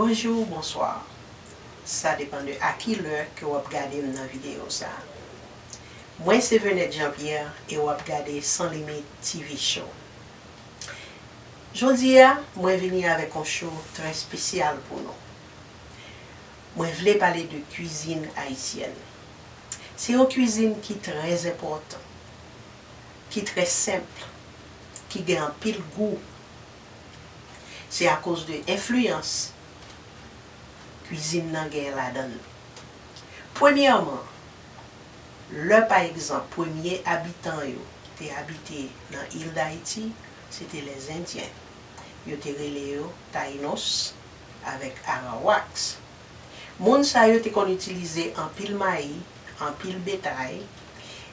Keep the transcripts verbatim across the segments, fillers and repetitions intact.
Bonjou, bonswa. Sa depann de a ki lè ke w ap gade m nan videyo sa. Mwen se Venette Jean Pierre e w ap gade Sans Limite T V Show. Jodi a, mwen vini avèk yon show trè espesyal pou nou. Mwen vle pale de kwizin ayisyèn. Se yon kwizin ki trè enpòtan, ki trè senp, ki gen anpil gou. Se akoz de enfliyans kwizin nan gen ladan l. Premyèman, lè pa egzanp premye abitan yo te abite nan il Dayiti, se te lèzendyen. Yo te rele yo Taïnos avèk Arawaks. Moun sa yo te konn itilize anpil mayi, anpil betay,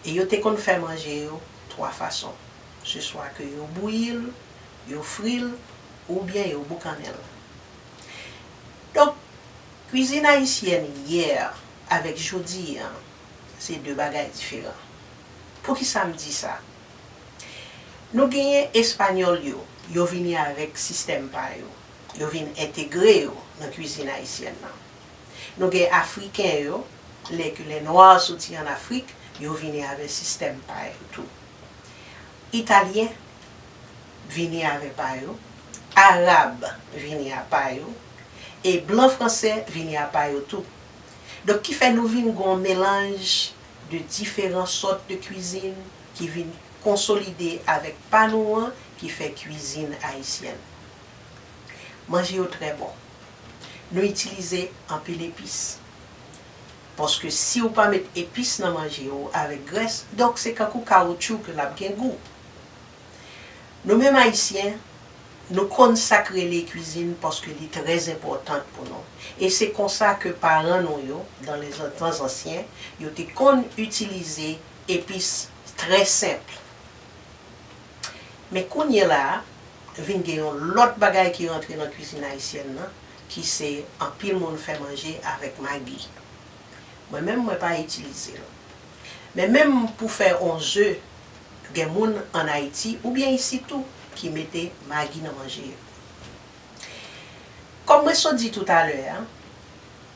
e yo te konn fè manje yo twa fason. Se swa ke yo bouyi l, yo fri l, oubyen yo boukannen l. Donk, kwizin ayisyèn yè avèk jodi a, se de bagay diferan. Poukisa m di sa? Nou genyen Espanyòl yo, yo vini avèk sistèm pa yo. Yo vin entegre yo nan kwizin ayisyèn nan. Nou gen Afriken yo, lè ke lè nwa soti ann Afrik, yo vini avèk sistèm pa yo tou. Italyen vini avè pa yo, Arab vini a pa yo, e blan fransè vini a pa yo tou. Donk, ki fè nou vin gon melanj de diferan sòt de kwizin ki vin konsolide avèk pa nou an, ki fè kwizin ayisyèn. Manje yo trè bon. Nou itilize anpil epis. Paske si w pa met epis nan manje w avèk grès, donk se kankou kawotchou ke l ap gen gou. Nou menm Ayisyen, nou konn sa k rele kwizin paske li trè enpòtan pou nou. E se konsa ke paran nou yo, dans les temps anciens, yo te konn itilize epis trè senp. Men kounye la a, vin gen yon lòt bagay ki rantre nan kwizin ayisyèn nan, ki se anpil moun fè manje avèk magi. Mwen menm, mwen pa itilize l. Men menm pou fè on ze, gen moun ann Ayiti oubyen isit tou ki mete magi nan manje yo. Kòm mwen sot di toutalè a,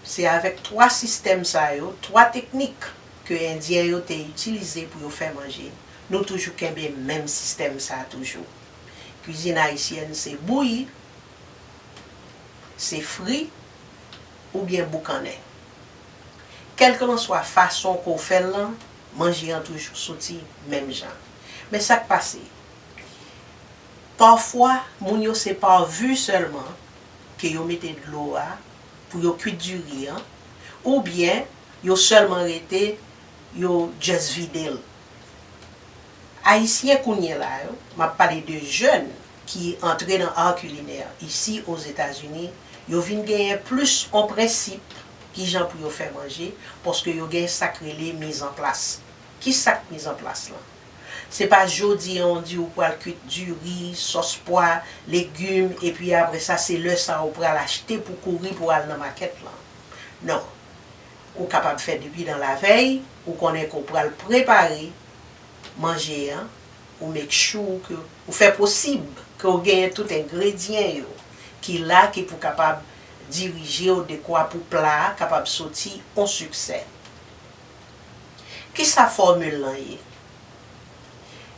se avèk twa sistèm sa yo, twa teknik ke Endyen yo te itilize pou yo fè manje, nou toujou kenbe menm sistèm sa toujou. Kwizin ayisyèn se bouyi, se fri, oubyen boukannen. Kèlkelanswa fason ke w fè l lan, manje an toujou soti menm jan. Men sa k pase? Pafwa, moun yo se pa vi sèlman ke yo mete dlo a pou yo kwit diri an, oubyen yo sèlman rete, yo just vide l. Ayisyen kounye la yo, m ap pale de jèn ki antre nan ar kilinè isi Ozetazini, yo vin genyen plis on prensip kijan pou yo fè manje, paske yo gen sa k rele mizanplas. Ki sa k mizanplas lan? Se pa jodi a w di w pral kwit diri, sòs pwa, legim, epi apre sa se lè sa a w pral achte pou kouri pou al nan makèt lan. Non. Ou kapab fè depi nan lavèy, ou konnen ke w pral prepare manje an, ou make sure ke ou fè posib ke w genyen tout engredyan yo ki la ki pou kapab dirije w dekwa pou pla a kapab soti on siksè. Kisa fòmil lan ye?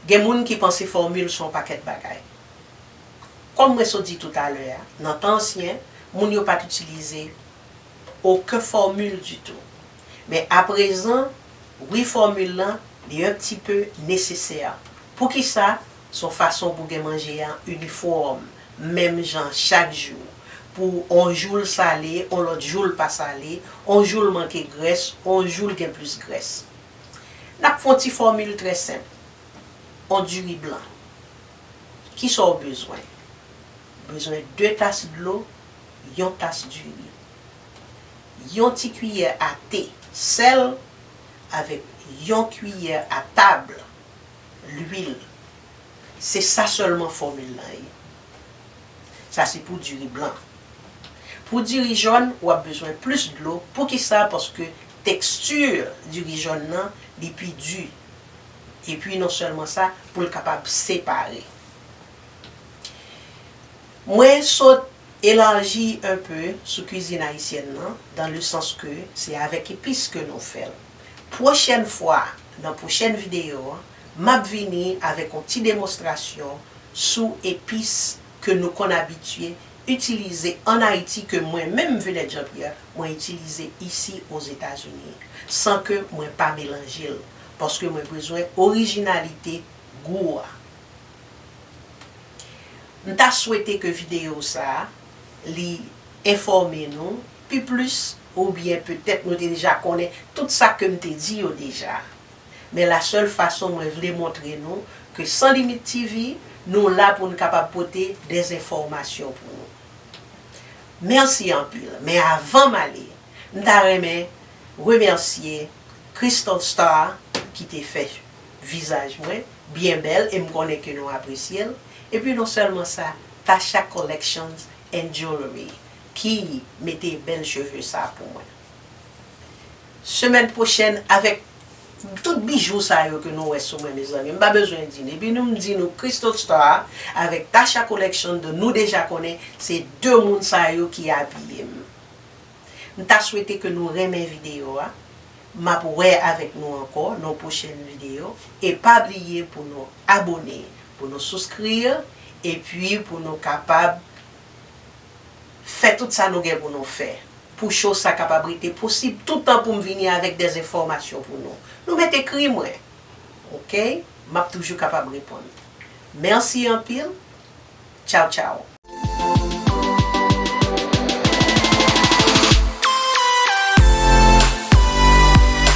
Gen moun ki panse fòmil se yon pakèt bagay. Kòm mwen sot di toutalè a, nan tan ansyen, moun yo pa t itilize okenn fòmil ditou. Men aprezan, wi, fòmil lan, li un petit peu nécessaire. Poukisa? Se yon fason pou gen manje a inifòm, menm jan chak jou. Pou on jou l sale, on lòt jou l pa sale, on jou l manke grès, on jou l gen plis grès. N ap fè on ti fòmil trè senp. On diri blan. Kisa w bezwen? Bezwen de tas dlo, yon tas diri, yon ti kiyè a te sèl avèk yon kiyè a tab lwil. Se sa sèlman fòmil lan ye. Sa se pou diri blan. Pou diri jòn, w ap bezwen plis dlo. Poukisa? Paske teksti diri jòn nan, li pi di. Epi non sèlman sa, pou l kapab separe. Mwen sot Elaji un peu sou kwizin ayisyèn nan, dans le sens que se avèk epis ke nou fè l. Pwochèn fwa, nan pwochèn videyo an, m ap vini avèk yon ti demonstrasyon sou epis ke nou konn abitye itilize ann Ayiti, ke mwen menm, Venette Jean Pierre, mwen itilize isi Ozetazini, san ke mwen pa melanje l, paske mwen bezwen orijinalite gou a. M ta swete ke videyo sa a, li enfòme nou pi plis, oubyen petèt nou te deja konnen tout sa ke m te di yo deja. Men la sèl fason mwen vle montre nou ke San Limit T V, nou la pou n kapab pote dèzenfòmasyon pou nou. Mèsi anpil. Men avan m ale, m ta renmen remèsye Crystal Star ki te fè vizaj mwen byen bèl e m konnen ke nou apresye l. Epi non sèlman sa, Tasha Collections and Jewelry ki mete bèl cheve sa pou mwen. Semèn pwochèn avèk tout bijou sa yo ke nou wè sou mwen, mezanmi, m pa bezwen di n. Epi nou m di nou Crystal Star avèk Tasha Collection, de nou deja konnen se de moun sa yo ki abiye m. M ta swete ke nou renmen videyo a. M ap wè avèk nou ankò nan pwochèn videyo. E pa bliye pou nou abone, pou nou souskri, epi pou nou kapab fè tout sa nou gen pou nou fè. Pou show sa kapab rete posib toutan pou m vini avèk dèzenfòmasyon pou nou. Nou mèt ekri mwen. Oke? M ap toujou kapab reponn. Mèsi anpil. Tchaw, tchaw.